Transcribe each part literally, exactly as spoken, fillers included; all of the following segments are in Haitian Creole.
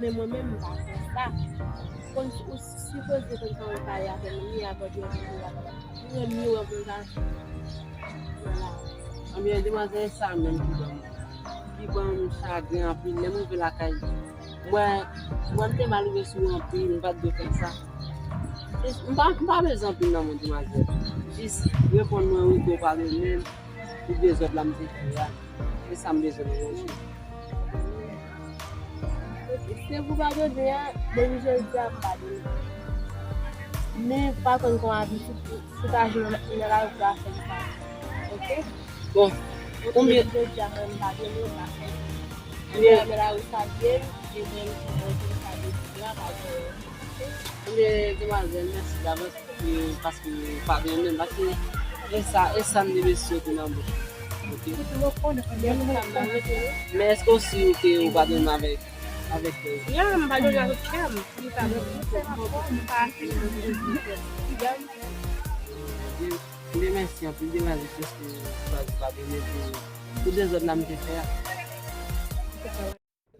men mwen menm m pa fè sa. Konn ou sipoze konn kòman pale avè m, ni avè w, ni avè m, ni wè m yon bon gason. Vwala. Anbyen, demwazèl, sa menm ki ban m, ki ban m chagren anpil. Lè m rive lakay, mwen, mwen m te mal rive sou ou anpil, m pa t dwe fè sa. E, m pa, m pa bezwen anpil nan men w, demwazèl. Jis reponn mwen wi ke w padone m pou dezòd la m te fè a. Se sa m bezwen nan men w. Se pou padone a, depi jodi a m padone. Men pa pran l kòm abitid pou, pou ta jwenn nan lari pou ta fè m sa. Oke? Bon, konbyen jodi a mwen m padone, m pa fè. Konbyen nan lari sa byen, e mwen m ki manje m sa byen, pa gen. Ebyen, demwazèl, mèsi davans, e, paske w padone m, paske e sa, e sa m te bezwen soti nan bouch. Oke. Men èske w si ke w padone m avèk, avèk, e, ya, m padone avèk kè m. Li pa bon, li pa bon, li pa bon. Ya. Ebyen, mèsi anpil, demwazèl, paske w padone m pou, pou dezòd la m te fè a.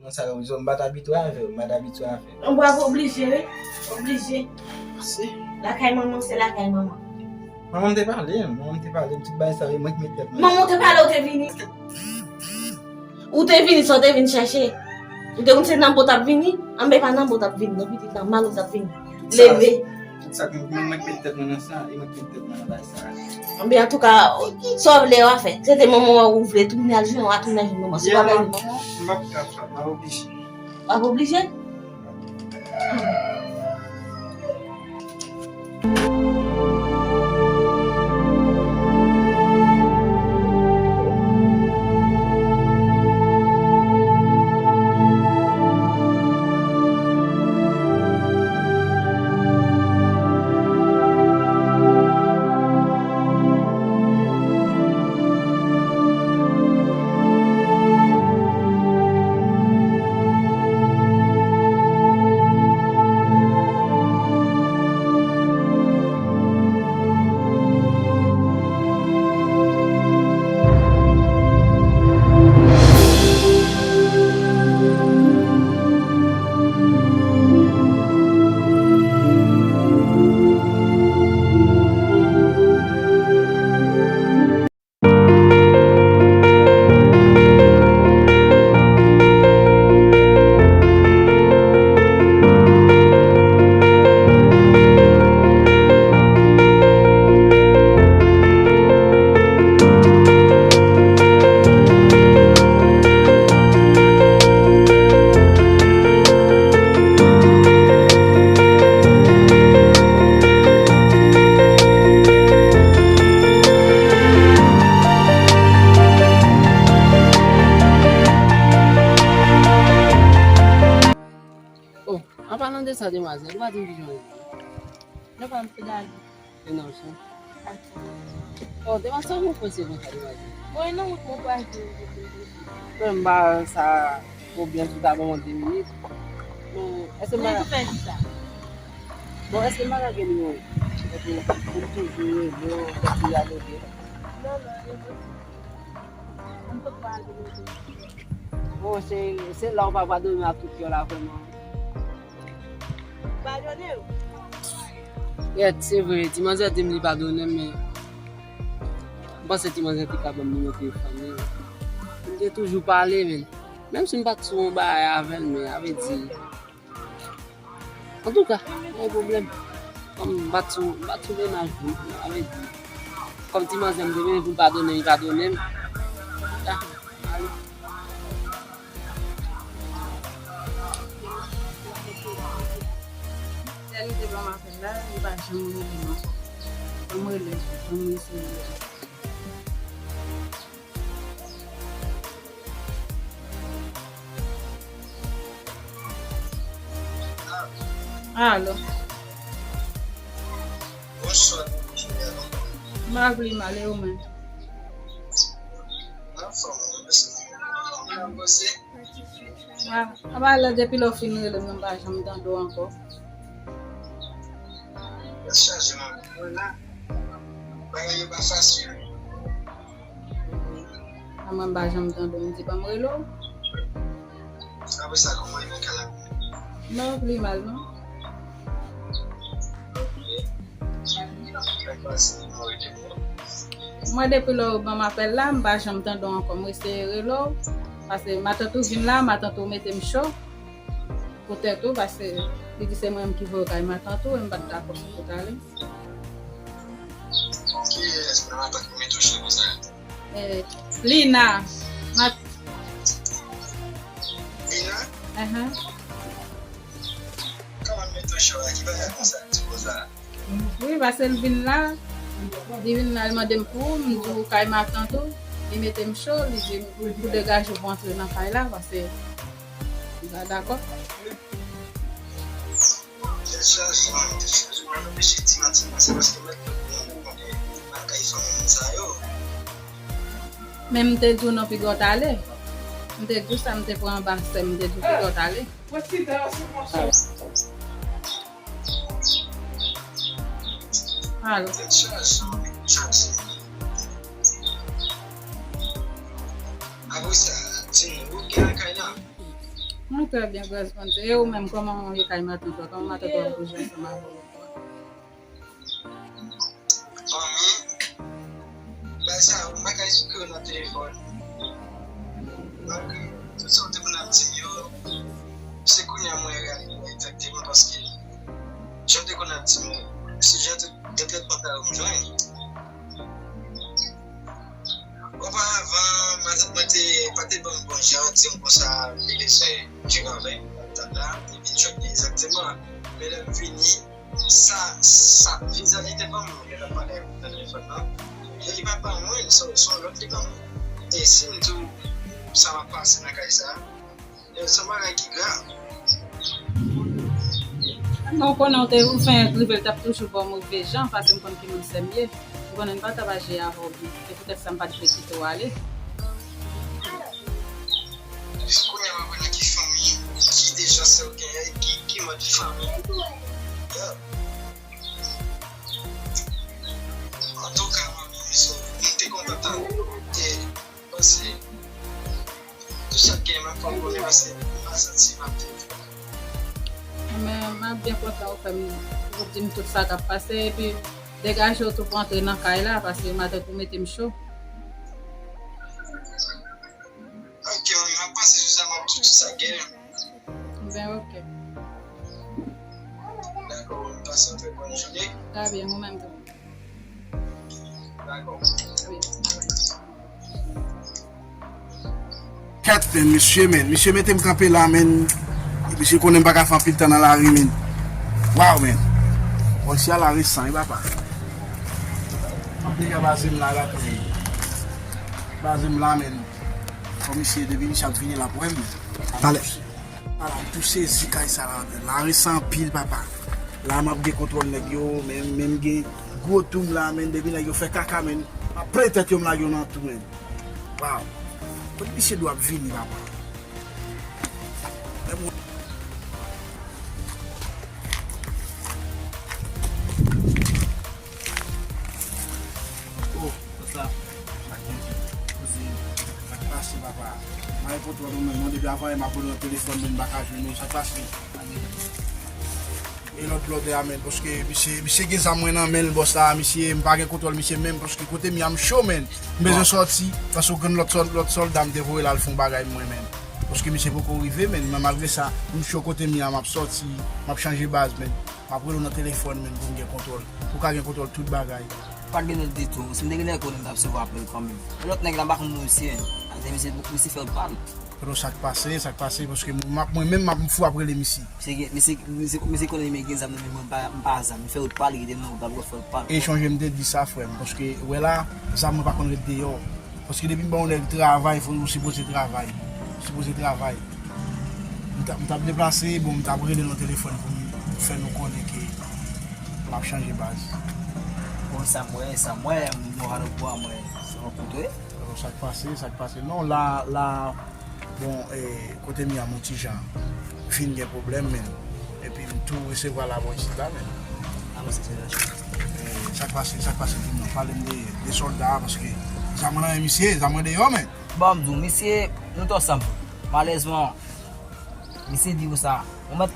Nan sa yo, m pa t abitye avè w, m pa t abitye avè w. Bon, bravo, oblije, wi. Oblije. Mèsi. Lakay manman, se lakay manman. Manman m te pale m, manman m te pale m, tout bagay sa, e mwen ki met tèt mwen. Manman w te pale, ou te vini. Ou te vini, sa w te vin chèche. Ou te konn se nan bo t ap vini? Anben pa nan bo t ap vini, non, pitit la, mal ou t ap vini. Leve. Tout sa, tout sa, mwen, mwen ki met tèt mwen nan sa, e mwen ki met tèt mwen nan bagay sa. Anben, antouka, sa w vle w a fè. Se te manman w ou vle tounen al jwenn, w a tounen al jwenn manman. Si w pa bay manman. M p ap ka fè, m ap oblije. W ap oblije? Oh, an palan de sa, demwazèl, ou pa di m kijan w ye? Non, pa m se Dali. E non, se. Oh, demwazèl, ou prese konsa, demwazèl? Bon, e nan wout mwen prale. Mwen, m pa sa pwoblèm si w ta ban mwen de minit. Men, èske m pa... Men ki fè di sa? Bon, èske m pa ka gen nimewo w? Epi, pou m toujou rele w, fè ti dyaloge. Non, non, e bon. M poko pa rele w. Bon, se, se la w pa padone m ak tout kè w la, vrèman. Padone w? Yèt, se vre, ti manzè di m li padone m, men m panse ti manzè te ka ban m nimewo telefòn li. M te toujou pale, men menm si m pa t sou yon bagay avè l, men sa vle di, antouka, pa gen pwoblèm. Kòm m pa t sou, m pa t sou mennaj li, sa vle di, kòm ti manzè m te vle pou l padone m, li padone m. Ya, ale. Lè li te ban m apèl la, li pa janm rele m ankò. Ban m rele l, ban m eseye rele l. Alo. Bonswa, Juliano. M pa pli mal, e ou menm? Anfòm, mèsi. Kòman w ye? Ah, apa lè depi lè w fin rele m nan, m pa janm tande w ankò. Tèt chaje, man. Bagay yo pa fasil. A mwen, m pa janm tande w, m di ban m rele w. Apre sa, kòman w ye nan kay la? M pa pli mal, non. Mwen, depi lè w ban m apèl la, m pa janm tande w ankò. M eseye rele w, paske matant ou vin la, matant ou mete m cho pou tèt ou, paske li di se mwen menm ki voye w kay matant ou, e m pa t dakò pou w t ale. Kiyès nan matant ki mete w cho konsa? Eh, Lina. Ma- Lina? Ahan. Kòman l mete w cho a? Ki bagay konsa, ti koz la? Wi, paske l vin la, li vin la, li mande m pou ou, m di w kay matant ou, li mete m cho, li di m pou degaje w pou antre nan kay la, paske li pa dakò. Tèt chaje, tèt chaje, mwen anpeche ti manti, se paske mwen konn bagay fanmi moun sa yo. Men m te di w non, piga w t ale. M te di w sa, m te pran anba sè m, m te di w piga w t ale. Alo. Apre sa, di m, ou gen lakay la? Mwen trè byen, gras Bondye. E ou menm, kòman w ye kay matant ou? Kòman matant ou ap bouje ansanm avè w? telefòn. Donk, tout sa w te konn ap di m yo, se kounye a mwen reyalize egzakteman, paske jan w te konn ap di m, se jan de, de tretman sa yo m jwenn. Oparavan, matant mwen te, pa te ban m bon jan, di m konsa, li bezwen jere avè m, matant la, li vin jwenn li egzakteman. Men lè m vini, sa, sa, viza li te ban m, lè l ap pale avè m nan telefòn nan, li pa ban mwen, se, se yon lòt li ban mwen. E si m di w sa m ap pase nan kay sa, se yon bagay ki grav. Mwen konnen w te, ou fè rive l t ap toujou ba w move jan, paske m konn ki moun sè m ye. M konnen m pa t ap aji avè w byen. Se poutèt sa m pa t vle kite w ale. Kounye a m ap wè nan ki fanmi, ki de jan sè w genyen, ki, ki mòd fanmi. Yeah. Antouka, manmi, so, m te kontan tande, e, paske tout sa k genyen m ap fè w konnen, paske m pa santi m ap te. Men, m ap byen kontan ou fè m, ou di m tout sa k ap pase, epi degaje w tou pou antre nan kay la, paske matant ou mete m cho. Ok, manmi, m ap pase sou sa, m ap di tout sa k genyen. Ben, ok. Dakò, manmi, pase yon trè bòn jounen. Trè byen, ou menm tou. Dakò. Wi, alright. Kèt, men, mesye, men. Mesye mete m kanpe la, men. Mesye konnen m pa ka fè anpil tan nan lari, men. Waw, men. Bon, isi a lari san, wi, papa. M ap deja baze m la, la, men. Baze m la, men. Fò misye, depi misye ap vini la pou wè m. Talè. Ala, m tou sezi kay sa la, men. Lari san anpil, papa. La, m ap gen kontwòl nèg yo, men, men m gen gwo tou m la, men. Depi nèg yo fè kaka, men. M ap plen tèt yo, m lage yo nan tou, men. Waw. Kot misye dwe ap vini, papa? Men mwen. Oh, sa. Sa k pase, papa? Mwen kontan nou menm, non, depi avan yè m ap rele nan telefòn, men m pa ka jwenn nou. Sa k pase? E lòt blòdè a, men, paske misye, misye gen zam mwen nan men l, bòs la, misye, m pa gen kontwòl misye menm, paske kote m ye a m cho, men. M bezwen sòti, paske gen lòt sòl-, lòt sòlda m te voye la, l fè yon bagay mwen menm. Paske misye poko rive, men, men malgre sa, m cho kote m ye a, m ap sòti, m ap chanje baz, men. M ap rele w nan telefòn, men, pou m gen kontwòl. Pou w ka gen kontwòl tout bagay. Pa gen lòt ditou. Si m te gen nèg konnen, m t ap resevwa apèl kanmenm. Lòt nèg la, m pa konn misye. Ase misye, misye fè l pale. Pero sa k pase, sa k pase, paske m ap, mwen menm, m ap, m fou ap rele misye. Misye gen, misye, misye, misye konnen men gen zam nan men mwen, m pa, m pa zam. M fè l pale, kite m nan wout la, pou fè l pale. E chonje m te di sa, frè m, paske, wè la, zam mwen pa konn ret deyò. Paske depi m ba yon nèg travay, fò nou sipoze travay. Sipoze travay. M t ap, m t ap deplase, bon, m t ap rele nan telefòn pou m fè nou konnen ke m ap chanje baz. Bon, sa m wè, sa m wè, m wè, m wè, se yon kote. Bon, sa k pase, sa k pase. Non, la, la, bon, e, kote m ye a, m yon ti jan fin gen pwoblèm, men. Epi m tou resevwa la bò isit la, men. Sa k pase, sa k pase, timoun? Pale m de, de sòlda a, paske zam nan men misye, zam nan deyò, men. Bon, m di w, misye, nou t ansanm. Malèrezman, misye di w sa. Ou mèt.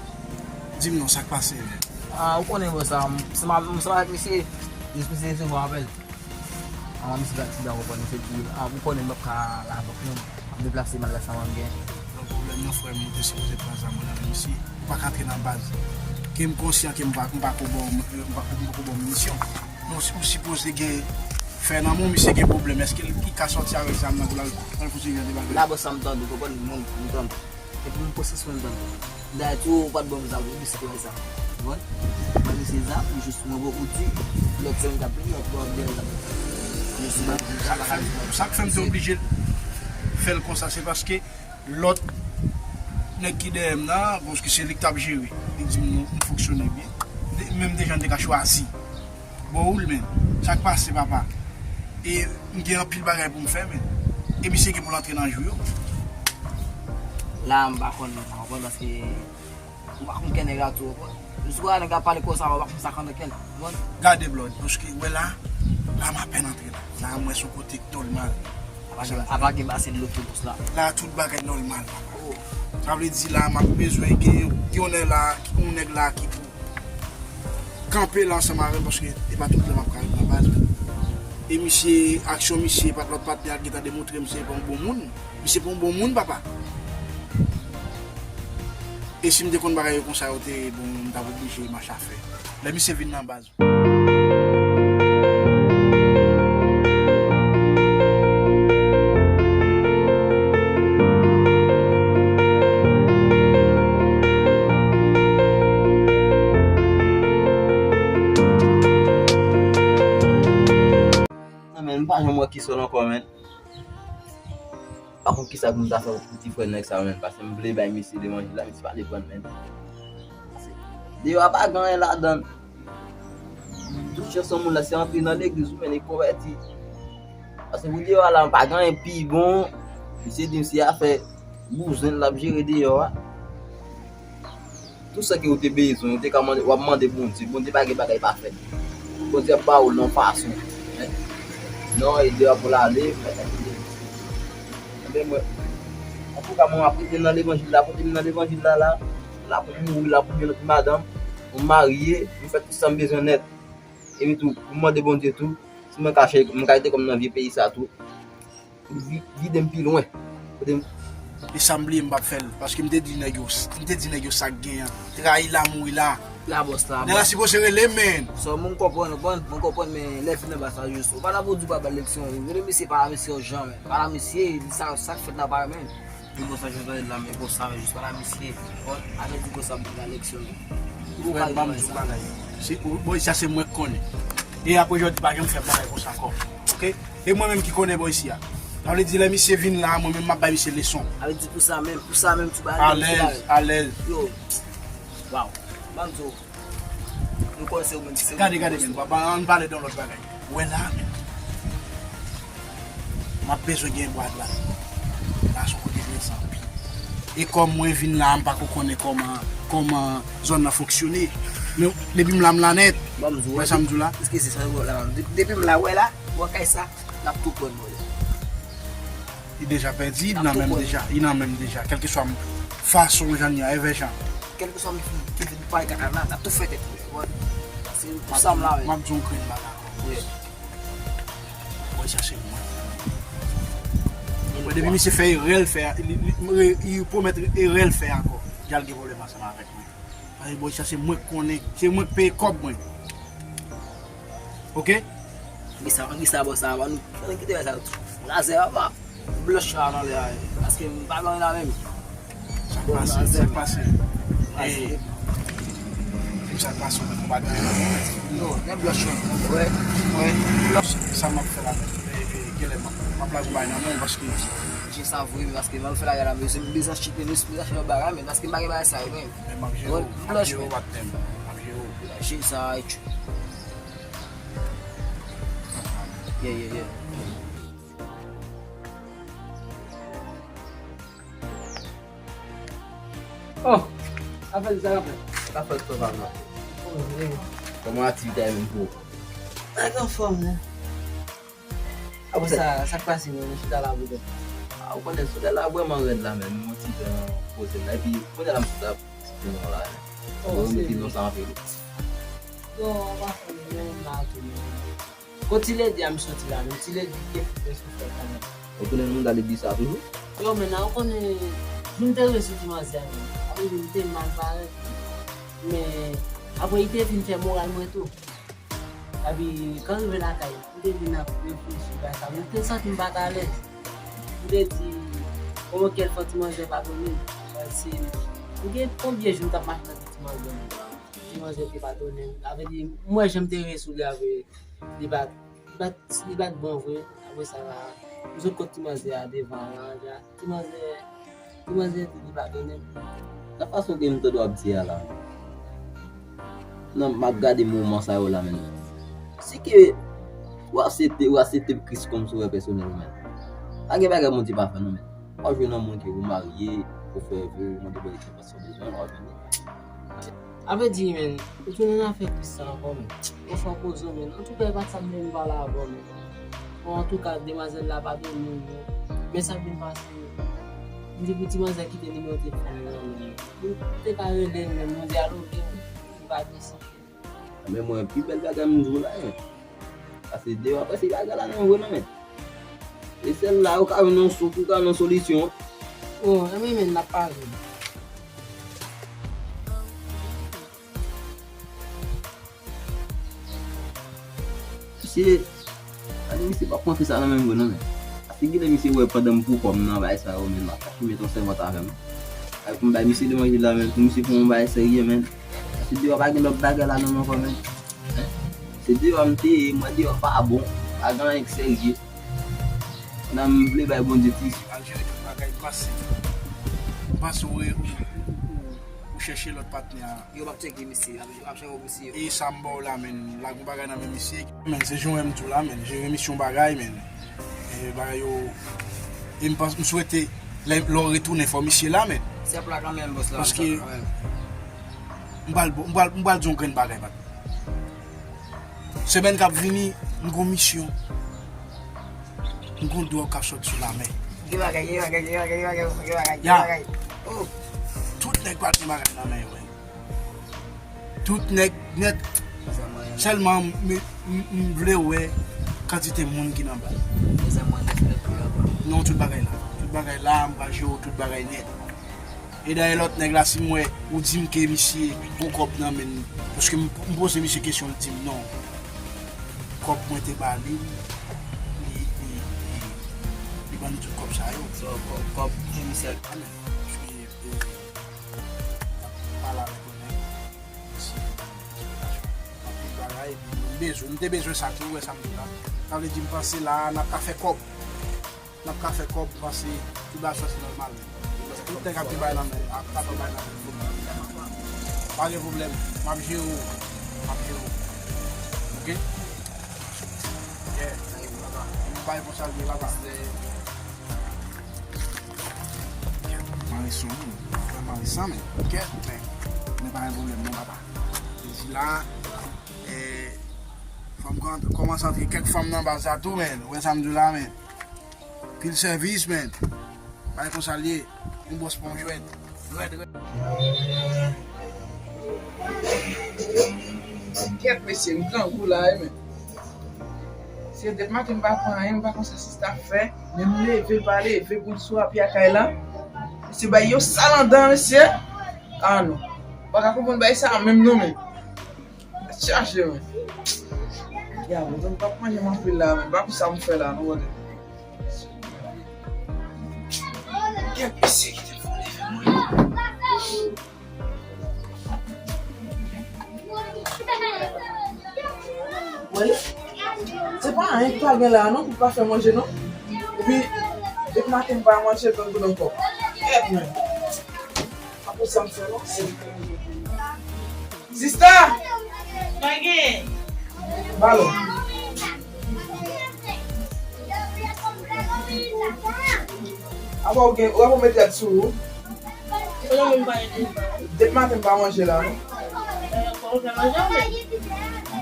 Di m non, sa k pase, men. Ah, ou konnen, bò, sa, m, se ma, m, se ma avèk misye, jis misye resevwa apèl. Ah, misye pati dan konprann, misye di, ah, ou konnen, m p ap ka la avèk nou. M ap deplase, m al la sa mwen gen. Non, pwoblèm nan, frè m, ou te sipoze pran zam nan men misye. Ou pa ka antre nan baz. Ke m konsyan ke m pa, m pa ko ba w, m pa, m pa ko ba w minisyon. Non, si ou sipoze gen fè nan men w, misye gen pwoblèm. Èske l, li ka sòti avèk zam nan pou l al, al fouti jan de bagay? La, bò, sa m tande, ou konprann, m, m tande. Epi m posesyon m tande. Dayè tou, ou pa t ban m zam, ou di se kwa sa. Ou konprann? Mwen, misye zam, jis mwen ba w di, lòt semèn k ap vini, ou ap ba m zam. Jis mwen, sa k fè m, sa k fè m te oblije fè l konsa, se paske lòt nèg ki dèyè m nan, paske se li k t ap jere. Li di m, m fonksyone byen. De, menm deja m te ka chwazi. Bon, ou l men. Sa k pase, papa? E m gen anpil bagay pou m fè, men. E misye gen pou l antre nan jou yo. La, m pa konn non, ou konprann, paske ou pa konn kè nèg la tou, ou konprann. Jis wè nèg la pale konsa, ou pa konn sa k anndan kè l, ou konprann. Gade, blòd, paske, wè la, la m apèn antre la. La, m wè se yon kote k nòmal. Apa gen, apa gen basen dlo tou dous la? La, tout bagay nòmal, papa. Sa vle di, la, m ap bezwen gen yon nèg la, yon nèg la ki pou kanpe la ansanm avè m, paske e pa tout lè m ap ka ret nan baz, men. E misye, aksyon misye, pat lòt patnè a gentan demontre misye pa yon bon moun. Misye pa yon bon moun, papa. E si m te konn bagay yo konsa, yo te bon, m t ap oblije mache afè. Lè misye vin nan baz. Non, men, m pa janm wè Kisol ankò, men. Pa konn kisa pou m ta fè pou ti frè nèg sa, men. Paske m vle bay misye levanjil la, misye pa vle pran, men. Deyò a pa gen anyen ladan. Tout chans yon moun la, se antre nan legliz, ou, men, li konvèti. Paske pou deyò a la, pa gen anyen pi bon. Misye di misye afè bouzen l ap jere deyò a. Tou sa ke ou te bezwen, ou te ka mande, w ap mande Bondye. Bondye pa gen bagay pa fèt. Bondye ap ba ou l nan fason. Men, non, e deyò pou l ale, men, men mwen, antouka, mwen ap rete nan levanjil la, kote m nan levanjil la, la, la pou m mouri, la pou m gen lòt madanm, pou m marye, m fè tout sa m bezwen nèt. Epi tou, pou m mande Bondye tou, si mwen ka chèche, mwen ka rete kòm nan vye peyi sa tou. Vi-, vide m pi lwen. Kote m E sa m bliye m p ap fè l. Paske m te di nèg yo, m te di nèg yo sa k genyen. Trayi la, mouri la. La bòs la. Nèg la sipoze rele, men. So, mwen konprann, konprann, mwen konprann, men lè vin anba sa jis. Ou pa la pou di w pa ba l leksyon. Rele misye, pa la misye jan, men. Pa la misye, sa, sa k fèt la pa renmen. Li konsa, jodi a, la, men konsa, men jis pa la misye. Bon, avèti konsa, m ba l leksyon, men. Ou pa Frè, ban m di w bagay. Se, bò, sa se mwen k konnen. E apre jodi, pa janm fè bagay konsa ankò. Oke? E mwen menm ki konnen bò isi a. Sa vle di lè misye vin la, mwen menm m ap bay misye leson. Sa vle di pou sa menm, pou sa menm, tou bagay. Alèz, alèz. Yo. Waw. Ban m di w. Nou konnen se ou menm ki se ou. Gade, gade, men, papa, ann pale de yon lòt bagay. Ou wè la, men. M ap bezwen gen bwad la. La se yon kote enteresan anpil. E kòm mwen vin la, m pako konnen kòman, kòman zòn nan fonksyone. Men depi m la, m la nèt. Ban m di w, wè sa m di w la? Eskize, sa yo la. De-, depi m la, wè la, wè kay sa, n ap tou pran mwen. Li deja pèdi, li nan men m deja, li nan men m deja. Kèlkeswa m, fason jan li an, evè jan. Kèlkeswa m ki vin pale kaka la, n ap tou fè tèt mwen. Se pou sa m la, wi. M ap di yon grenn bagay ankò. Wi. Bòy sa se mwen. Mwen, depi misye fè erè l fè, li, li, li, li pwomèt erè l fè ankò, li al gen pwoblèm ansanm avèk mwen. Paske bòy sa se mwen k konnen, se mwen k peye kòb mwen. Oke? Kisa, kisa bòs sa, ann, ann kite sa. Razè papa. Blòch la nan lè a, paske m pa gen anyen la menm. Sa k pase, sa k pase. Pase. Sa k pase, ou pa gen anyen la menm. Non, men blòch la. Wè, wè. Sa m ap fè la menm. E, e, genlè m ap, m ap lage w bay nan men w paske. Je sa vre, men paske m ap fè la la, men se m bezwen achte tenis, m bezwen achte yon bagay, men paske m pa gen bagay sa yo menm. Men m ap jere w, m ap jere w patnè m. M ap jere w. Je sa, etchou. Yeah, yeah, yeah. Oh, afè sa ka fèt? Sa ka fèt, frè pa m nan. Oh, wi. Kòman aktivite a ye menm pou ou? Nèg anfòm, wi. Apre sa, sa k pase menm, ou chita la pou tèt? A, ou konnen, solèy la vrèman rèd la menm, yon ti jan poze la. Epi, kounye a la m sot ap site non la. Oh, mwen mete non sa anpil. Yo, anfòm, menm la tou, menm. Kot Ti Ledi a m soti la menm? Ti Ledi te fout mwen sou fè kanmenm. Ou tounen nan mouda legliz sa toujou? Yo, men nan ou konnen, jou m te resi ti manzè a menm. Apre m te mal parèt. Men, apre li te vin fè moral mwen tou. Epi, kan rive lakay, m te vin ap reflechi bay sa. M te santi m pa t alèz. M te di, kòman kèl fò ti manzè padone m? Paske, m gen konbyen jou m t ap mache nan ti manzè menm. Ti manzè te padone m. Sa vle di, m wè jan m te resi sou li a vre. Li pa t, li pa t, li pa t bon vre. Apre sa, m sot kot ti manzè a devan an, ja. Ti manzè, ti manzè di li padone m. Nan fason ke m tande w ap di a la, nan, m ap gade moman sa yo la, menm. Si ke w aksepte, w aksepte Kris kòm sovè pèsonèl ou, menm, pa gen bagay Bondye pa fè, non, menm. W ap jwenn yon moun ke ou marye, ou fè ve, ou mande Bondye sa w bezwen, w ap jwenn li. Sa vle di, men, ou tounen nan afè Kris sa ankò, men. Ou fè koze w, men. Antouka, e pa t sa m te vin pale avè w, men. Bon, antouka, demwazèl la padone m, men. Men sa k vin pase, m di pou ti manzè kite nimewo telefòn li nan men m. Pou m te ka rele l, men, m dialoge, men. Li pa deside. Men mwen, pi bèl bagay m di w la, men. Se deyò, pa si bagay la menm vre non, men. E sèl la ou ka jwenn yon souf, ou ka jwenn yon solisyon. Oh, anmwey, men n ap pale. Misye, gade misye pa pran fè sa nan menm vre non, men. Paske genlè misye wè pandan m pou kòm nan bay sa yo, men m ap chache met yon sèvant avè m. Ay pou m bay misye de manje la, men pou misye fè yon bagay serye, men. Paske deyò pa gen lòt bagay la non ankò, men. Hein? Se deyò m te ye, mwen deyò pa bon, pa gen anyen k serye. Nan m vle bay Bondye ti. Al jere tout bagay, m panse. M panse ou, ou, ou, ou chèche lòt patnè a. Yo p ap tcheke misye, yo ap, yo ap chèche misye. E sa m ba w la, men, la gon bagay nan men misye. Men, se jan w wè m di w la, men, jere misyon bagay, men. E bagay yo, e m panse, m swete, lè, lè w retounen, fò misye la, men. Se pla kanmenm, bòs la, paske m pral, m pral, m pral di yon grenn bagay, patnè. Semèn k ap vini, m gon misyon. M gon dwòg k ap sòti sou lamè. Gen bagay, gen bagay, gen bagay, gen bagay, gen bagay, gen bagay. Ya. Oh. Tout nèg pral gen bagay nan men yo, wi. Tout nèg nèt. Sèlman, m, m, m vle wè kantite moun ki nan bal. Non, tout bagay la. Tout bagay la, m pral jere tout bagay nèt. E dayè lòt nèg la, si m wè ou di m ke misye gon kòb nan men l, paske m, m poze misye kesyon, l di m non. Kòb mwen te ba li, li, li, li, li ban m tout kòb sa yo. So, kòb, kòb pou misye. Paske, e, pale avèk yon nèg. Si, anpil bagay, epi m bezwen, m te bezwen sa tou, ou wè sa m di la. Sa vle di m panse la, n ap ka fè kòb. N ap ka fè kòb, m panse tout bagay sòti nòmal. Tout nèg ap gen bagay nan men, ap, ap gen bagay nan men. Pa gen pwoblèm, m ap jere w, m ap jere w. Oke? Yeah. M bay konsa l ye, papa. Mari son, frè mari san, men. Kèt, men. Men pa gen pwoblèm, non, papa. Jezi la, e, fò m kòmanse antre kèk fanm nan baz la tou, men. Ou wè sa m di w la, men. Pil sèvis, men. Bay konsa l ye. Yon bòs pa yon jwèt. Rèd, rèd. Kèt, mesye, m grangou la, wi, men. Se depi maten m pa pran anyen, m pa konn sa sista fè. Men m leve, l pa leve, pou l sou apye a kay la. Mesye, bay yo sal andan, mesye. Ah non. M pa ka konprann bay sa menm non, men. Tèt chaje, men. Ya, mwen, m p ap manje m anpil la, men. Pa pou sa m fè la, non, brother. Kèt, mesye, ki telefòn li fè mwen. Mwen, se pa anyen ki pa gen la, non, pou pa fè manje, non. Epi, depi maten m pa manje, grann goud ankò. Kèt, men. Pa pou sa m fè, non. Sista! Pa gen. Balon. Apa ou gen, ou apa ou met rad sou ou? Ou menm pa gen. Depi maten m pa manje la, non.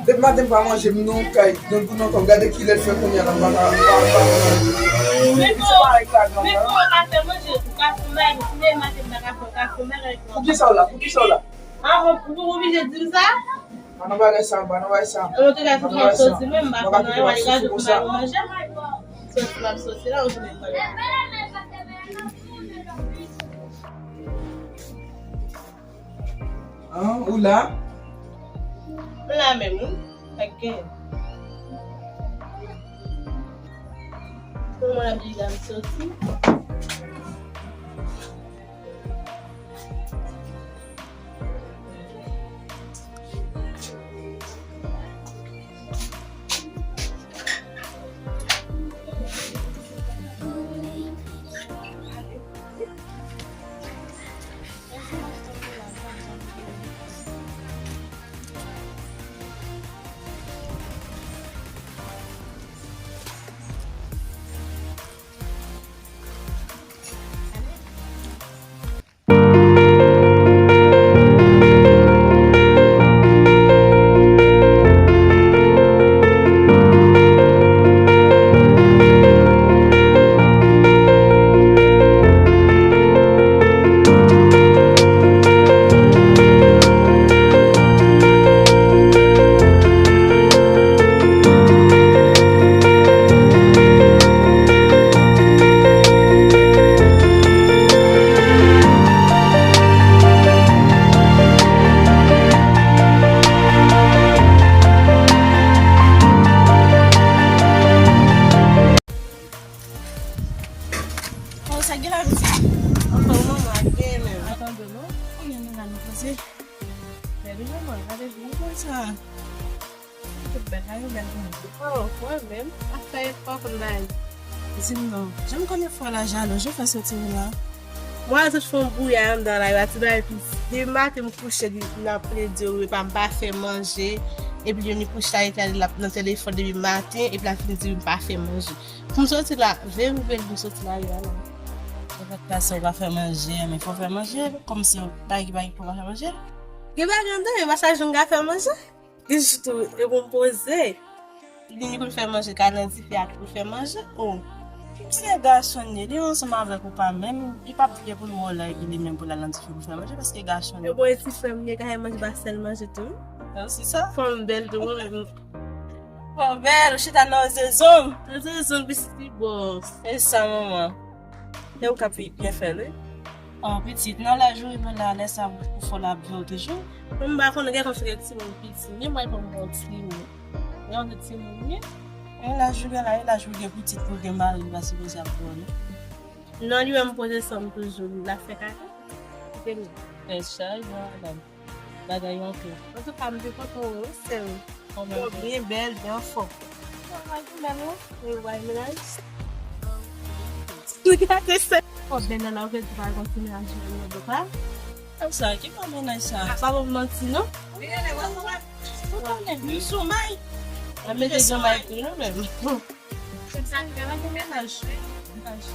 Depi maten m pa manje, m nan kay, nan goud ankò, gade kilè l fè kounye a la, m pa ka, m pa, m pa. Men pou, men pou ou ka fè manje, ou ka fè manje, si depi maten m pa ka fè, ou ka fè manje. Pou kisa w la? Pou kisa w la? Ah, ou, ou oblije di m sa? Pa nan bagay sa, pa nan bagay sa. Antoulèka, soti m ap soti, men m pa konn anyen, w a degaje pou m al manje. Soti m ap soti la, ou tounen pale. An, ou la? M la menm, wi. Pa gen. Pou mwen, la degaje m soti. Sa gen la, mesi. Anfòm, manman, ak byen menm. Atande non. Ou gen nan la nou poze. Bèl manman, gade byen. Konsa. Tout bèl, gade bèl pou mwen. Oh, mwen menm. Afè epòk m bay. Di m non. Jan m konnen fò la jalou, jan fè soti m la. Mwen, tout fè yon bouyay anndan la, yo a ti bagay piti. Depi maten m kouche, li, l ap plede, wi, pa m pa fè manje. Epi li vini kouche la, li nan telefòn depi maten, epi l ap vin di m pa fè manje. Pou m soti la, veye m veye m soti la, yo, la. Ou pa t pase, ou pa fè manje, men fò fè manje, kòmsi ou pa gen bagay pou pa fè manje. Gen bagay anndan, yo pa sa jwenn ka fè manje. Li jis tou, e pou m poze. Li ni pou l fè manje, ka nan dife a pou l fè manje. Oh. Se gason li, li ansanm avèk ou pa menm, li p ap gen pou l wè lè li menm pou l al nan dife pou l fè manje, paske gason li. E bon, e ti frè m, li ka fè manje, pa sèl manje tou. Non, se sa. Fanm bèl tou, mwen menm. Fanm bèl, ou chita nan zezon. Nan zezon, pitit li bò. Se sa, manman. E ou k ap byen fè l, wi. Oh, pitit, nan laj ou rive la, lè sa pou fò l ap vye w toujou. Mwen m pa konnen, gen konn se kèk timoun piti, men mwen pa m bon timoun. Gen yon timoun, wi. E laj ou gen la, e laj ou gen pitit pou gen mari, li pa sipoze ap vye w, non. Non, li wè m poze san m toujou, l ap fè kaka. Kite m. Fè chay, non, madanm. Bagay yo anpil. Antouka, m te kontan wè w, sè m. Ou byen bèl, byen anfòm. Travay pou bèl, non? E w bay menaj? Gade sè. Fò bèl nan la, ou fè travay kontinye a jwenn nan bòk la. Kòm sa, ki pa menaj sa? A pa bon manti, non? Ou konnen, m sou may. Mwen mete jan may pou nou menm. Se sa, m gen menaj. Menaj.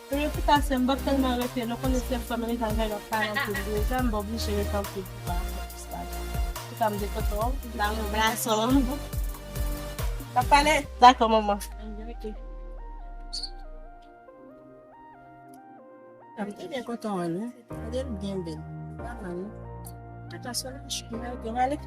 Epi pita sè m, m p ap tèlman rete, nou konnen se fwa m rete avè l, m ap pale anpil deja, m pa oblije rete anpil pou pa fè plis bagay. Antouka, m te kontan wè w. Damou, blason. N ap pale? Dakò, manman. Ok. M te byen kontan wè l, wi. Gade l byen bèl. Pa mal, non? Ata sou la, j ap ale.